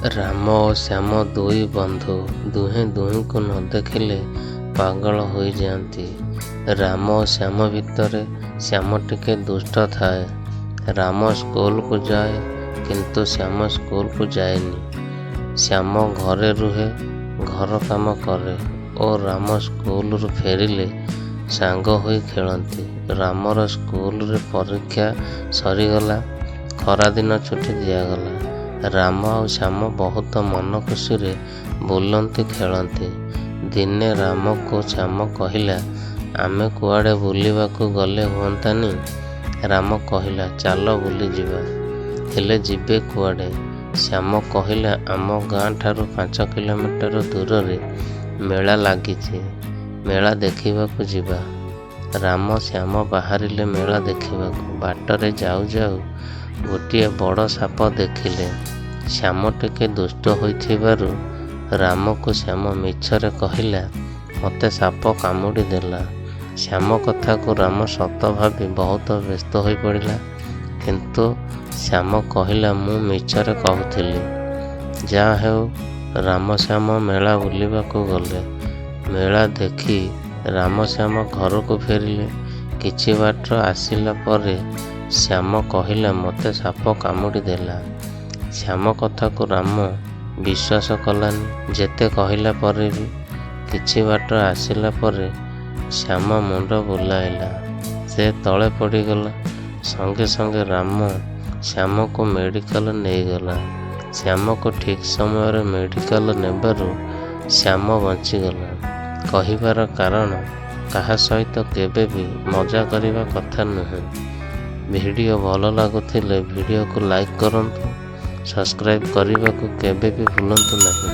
ରାମ ଓ ଶ୍ୟାମ ଦୁଇ ବନ୍ଧୁ। ଦୁହେଁ ଦୁହିଁଙ୍କୁ ନ ଦେଖିଲେ ପାଗଳ ହୋଇଯାନ୍ତି। ରାମ ଓ ଶ୍ୟାମ ଭିତରେ ଶ୍ୟାମ ଟିକେ ଦୁଷ୍ଟ ଥାଏ। ରାମ ସ୍କୁଲକୁ ଯାଏ, କିନ୍ତୁ ଶ୍ୟାମ ସ୍କୁଲକୁ ଯାଏନି। ଶ୍ୟାମ ଘରେ ରୁହେ, ଘର କାମ କରେ ଓ ରାମ ସ୍କୁଲରୁ ଫେରିଲେ ସାଙ୍ଗ ହୋଇ ଖେଳନ୍ତି। ରାମର ସ୍କୁଲରେ ପରୀକ୍ଷା ସରିଗଲା। ଖରାଦିନ ଛୁଟି ଦିଆଗଲା। ରାମ ଆଉ ଶ୍ୟାମ ବହୁତ ମନ ଖୁସିରେ ବୁଲନ୍ତି, ଖେଳନ୍ତି। ଦିନେ ରାମକୁ ଶ୍ୟାମ କହିଲା, ଆମେ କୁଆଡ଼େ ବୁଲିବାକୁ ଗଲେ ହୁଅନ୍ତାନି? ରାମ କହିଲା, ଚାଲ ବୁଲିଯିବା। ହେଲେ ଯିବେ କୁଆଡ଼େ? ଶ୍ୟାମ କହିଲା, ଆମ ଗାଁ ଠାରୁ 5 କିଲୋମିଟର ଦୂରରେ ମେଳା ଲାଗିଛି। ମେଳା ଦେଖିବାକୁ ଯିବା। ରାମ ଶ୍ୟାମ ବାହାରିଲେ ମେଳା ଦେଖିବାକୁ। ବାଟରେ ଯାଉ ଯାଉ ଗୋଟିଏ ବଡ଼ ସାପ ଦେଖିଲେ। ଶ୍ୟାମ ଟିକେ ଦୁଷ୍ଟ ହୋଇଥିବାରୁ ରାମକୁ ଶ୍ୟାମ ମିଛରେ କହିଲା, ମୋତେ ସାପ କାମୁଡ଼ି ଦେଲା। ଶ୍ୟାମ କଥାକୁ ରାମ ସତ ଭାବି ବହୁତ ବ୍ୟସ୍ତ ହୋଇପଡ଼ିଲା। କିନ୍ତୁ ଶ୍ୟାମ କହିଲା, ମୁଁ ମିଛରେ କହୁଥିଲି। ଯାହା ହେଉ, ରାମ ଶ୍ୟାମ ମେଳା ବୁଲିବାକୁ ଗଲେ। ମେଳା ଦେଖି ରାମ ଶ୍ୟାମ ଘରକୁ ଫେରିଲେ। କିଛି ବାଟ ଆସିଲା ପରେ ଶ୍ୟାମ କହିଲା, ମୋତେ ସାପ କାମୁଡ଼ି ଦେଲା। ଶ୍ୟାମ କଥାକୁ ରାମ ବିଶ୍ୱାସ କଲାନି, ଯେତେ କହିଲା ପରେ ବି। କିଛି ବାଟ ଆସିଲା ପରେ ଶ୍ୟାମ ମୁଣ୍ଡ ବୁଲାଇଲା। ସେ ତଳେ ପଡ଼ିଗଲା। ସଙ୍ଗେ ସଙ୍ଗେ ରାମ ଶ୍ୟାମକୁ ମେଡ଼ିକାଲ ନେଇଗଲା। ଶ୍ୟାମକୁ ଠିକ୍ ସମୟରେ ମେଡ଼ିକାଲ ନେବାରୁ ଶ୍ୟାମ ବଞ୍ଚିଗଲା। କହିବାର କାରଣ, କାହା ସହିତ କେବେ ବି ମଜା କରିବା କଥା ନୁହେଁ। ଭିଡ଼ିଓ ଭଲ ଲାଗୁଥିଲେ ଭିଡ଼ିଓକୁ ଲାଇକ୍ କରନ୍ତୁ। ସବସ୍କ୍ରାଇବ୍ କରିବାକୁ କେବେ ବି ଭୁଲନ୍ତୁ ନାହିଁ।